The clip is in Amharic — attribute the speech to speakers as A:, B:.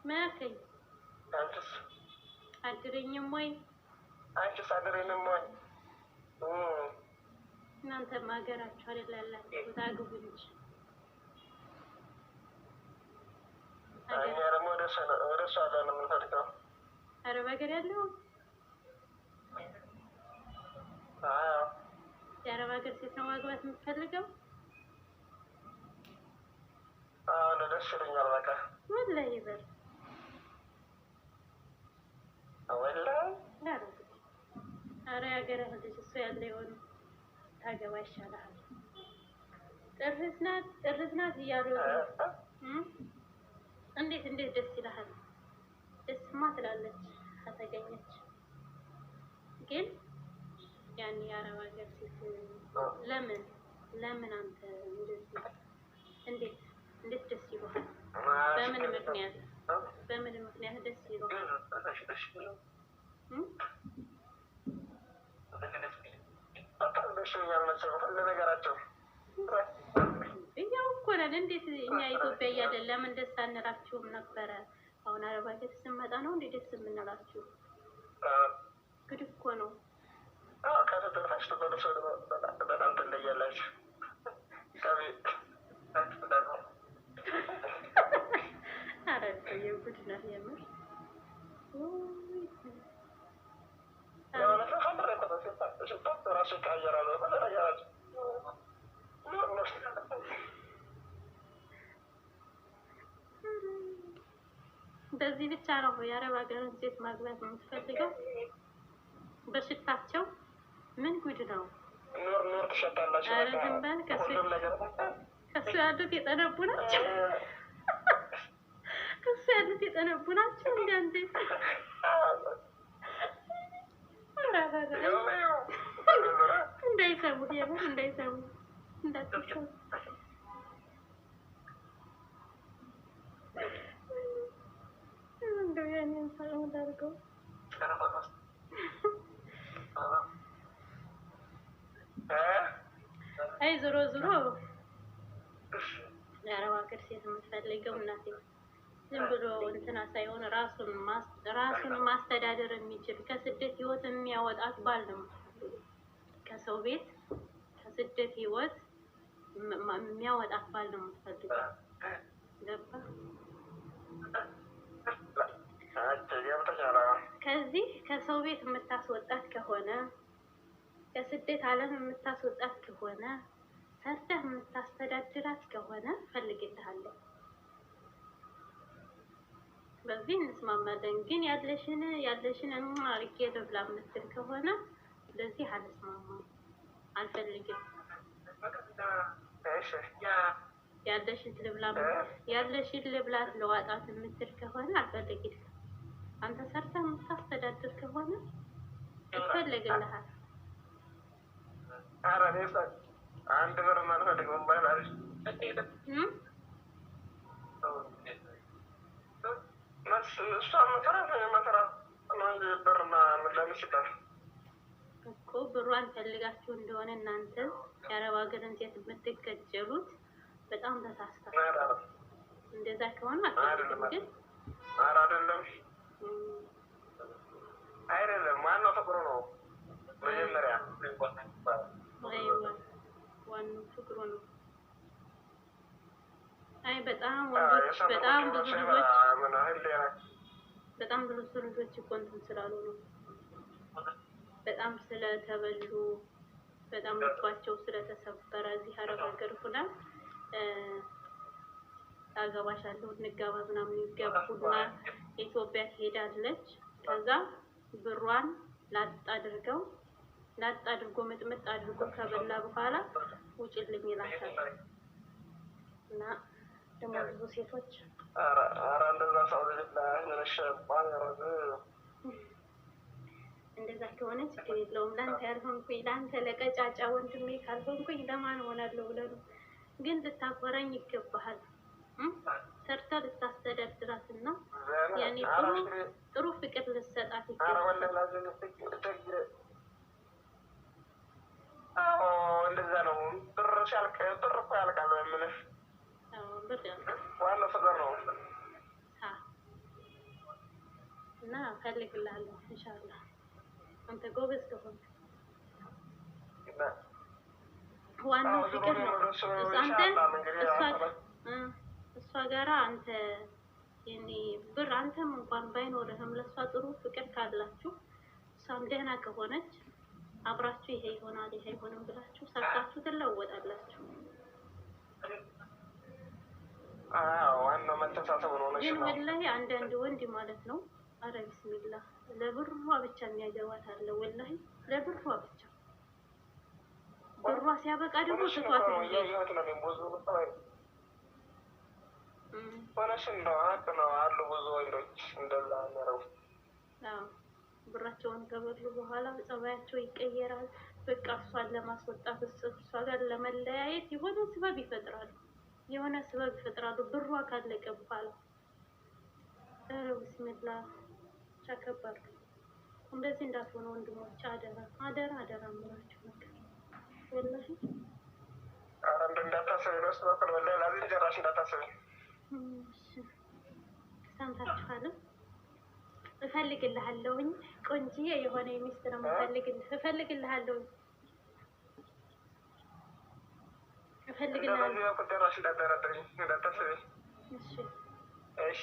A: ምን አልከኝ?
B: አንቺስ?
A: አድረኝም ወይ?
B: አንቺስ አድሬንም ወይ?
A: እናንተም ሀገራችሁ አይደል ያላችሁት? አግቡ እንጂ።
B: እኛ ደግሞ ወደ እሱ ያለ ነው የምንፈልገው።
A: አረብ ሀገር ያለው?
B: አዎ።
A: የአረብ ሀገር ሴት ነው ማግባት የምትፈልገው?
B: አዎ፣ ደስ ይለኛል። በቃ።
A: ወላሂ ይበር።
B: ወላሂ።
A: ኧረ የሀገርህ ልጅ እሱ ያለ የሆነ ታገባ ይሻልሃል። ጥርት ናት ጥርት ናት እያሉ እንዴት እንዴት ደስ ይልሃል? ደስማ ትላለች ከተገኘች። ግን ያን የአረብ ሀገር ሴት ለምን ለምን አንተ እንደዚህ እንዴት እንዴት ደስ ይሉሃል? በምን ምክንያት በምን ምክንያት ደስ ይሉሃል?
B: ደስ ይለኛል መቼም ሁሉ ነገራቸው።
A: እኛው እኮ ነን። እንዴት እኛ ኢትዮጵያ እያለን ለምን ደስ አንላችሁም ነበረ? አሁን አረብ ሀገር ስንመጣ ነው እንዴ ደስ የምንላችሁ? ግድ እኮ ነው።
B: ከተደራሽ በጣም ትለያላችሁ።
A: ኧረ የጉድ ነው የምር።
B: ራሱ ይቀየራል ሁሉ ነገራቸው።
A: በዚህ ብቻ ነው የአረብ ሀገርን ሴት ማግባት የምትፈልገው? በሽታቸው ምን ጉድ ነው?
B: ኑር ኑር ትሸጣላችሁ።
A: ኧረ ዝም በል። ከሱ ያሉት የጠነቡ ናቸው። ከሱ ያሉት የጠነቡ ናቸው። እንደ አንተ እንዳይሰሙ፣ የምር እንዳይሰሙ፣ እንዳትሰሙ። እንደው ያንን ሰው አድርገው። አይ ዞሮ ዞሮ የአረብ ሀገር ሴት የምትፈልገው እናቴ ዝም ብሎ እንትና ሳይሆን ራሱን ማስተዳደር የሚችል፣ ከስደት ህይወት የሚያወጣት ባል ነው የምትፈልገው። ከሰው ቤት ከስደት ህይወት የሚያወጣት ባል ነው የምትፈልገው። ገባ? ከዚህ ከሰው ቤት የምታስወጣት ከሆነ፣ ከስደት ዓለም የምታስወጣት ከሆነ፣ ሰርተህ የምታስተዳድራት ከሆነ ፈልግልሃለሁ። በዚህ እንስማማለን። ግን ያለሽን ያለሽን አርጌ ልብላ የምትል ከሆነ በዚህ አልስማማም፣ አልፈልግም። ያለሽን ልብላ ያለሽን ልብላት ለዋጣት የምትል ከሆነ አልፈልግልህም። አንተ ሰርተህ የምታስተዳድር ከሆነ ይፈልግልሃል።
B: ኧረ እኔ አንድ ብር አልፈልግም። እሷ መከራ መከራ ነው እንጂ ብር ለምን ሲባል።
A: እኮ ብሯን ፈልጋችሁ እንደሆነ እናንተ የአረብ ሀገርን ሴት የምትከጀሉት በጣም ተሳስታችኋል። እንደዛ ከሆነ አልፈልግም። ግን
B: ኧረ አይደለም አይደለም፣ ዋናው ፍቅሩ ነው መጀመሪያ።
A: ዋናው ፍቅሩ ነው። አይ በጣም ወንዶች በጣም ብዙ ልጆች በጣም ብዙ ልጆች እኮ እንትን ስላሉ ነው፣ በጣም ስለተበሉ፣ በጣም ልባቸው ስለተሰበረ እዚህ አረብ ሀገር ሁና አገባሻለሁ እንጋባ ምናምን ይገቡና ኢትዮጵያ ትሄዳለች። ከዛ ብሯን ላጥ አድርገው ላጥ አድርጎ ምጥምጥ አድርጎ ከበላ በኋላ ውጭልኝ ይላታል። እና ደግሞ ብዙ ሴቶች እንደዛ ከሆነ ችግር የለውም። ለአንተ ያልሆንኩኝ ለአንተ ለቀጫጫ ወንድሜ ካልሆንኩኝ ለማን ሆናለሁ ብለህ ነው። ግን ልታኮራኝ ይገባሃል። ሰርታ ልታስተዳድራት እና ያኔ ጥሩ ጥሩ ፍቅር ልትሰጣት ይገባል።
B: እንደዛ ነው። ብር ሲያልቅ ብር እኮ ያልቃል። ምንሽ
A: ብር ያልቃል።
B: ዋናው ፍቅር ነው።
A: እፈልግልሃለሁ ኢንሻአላህ አንተ ጎበዝ ከሆንክ። ዋናው ፍቅር ነው። አንተን እሷ ጋራ አንተ የኔ ብር አንተም እንኳን ባይኖርህም ለእሷ ጥሩ ፍቅር ካላችሁ፣ እሷም ደህና ከሆነች፣ አብራችሁ ይሄ ይሆናል ይሄ አይሆንም ብላችሁ ሰርታችሁ ትለወጣላችሁ።
B: ዋናው መተሳሰብ ነው።
A: ግን ወላሂ አንዳንድ ወንድ ማለት ነው፣ አረ ቢስሚላህ፣ ለብሯ ብቻ የሚያገባት አለ። ወላሂ ለብሯ ብቻ፣ ብሯ ሲያበቃ ደግሞ ትቷት
B: ነው። ሆነሽን ነው፣ ሀቅ ነው፣ አሉ ብዙ ወንዶች እንደዛ የሚያደርጉ።
A: ብራቸውን ከበሉ በኋላ ጸባያቸው ይቀየራል። በቃ እሷን ለማስወጣት፣ እሷ ጋር ለመለያየት የሆነ ስበብ ይፈጥራሉ። የሆነ ስበብ ይፈጥራሉ። ብሯ ካለቀ በኋላ። ኧረ ብስሚላ፣ ብቻ ከባድ ነው። እንደዚህ እንዳትሆነ ወንድሞች፣ አደራ አደራ አደራ የምላችሁ ነገር ወላሂ።
B: ኧረ እንደው እንዳታስቢ፣ በእሱ በኩል ወላሂ ላዚም ጭራሽ እንዳታስቢ።
A: ሰምታችኋልም። እፈልግልሃለሁኝ፣ ቆንጅዬ የሆነ የሚስት ነው የምፈልግልህ። እፈልግልሃለሁኝ፣ እፈልግልሃለሁ።
B: በዚህ በኩል ጭራሽ እንዳትደራደሪ፣ እንዳታስቢ።
A: እሺ።
B: እሺ።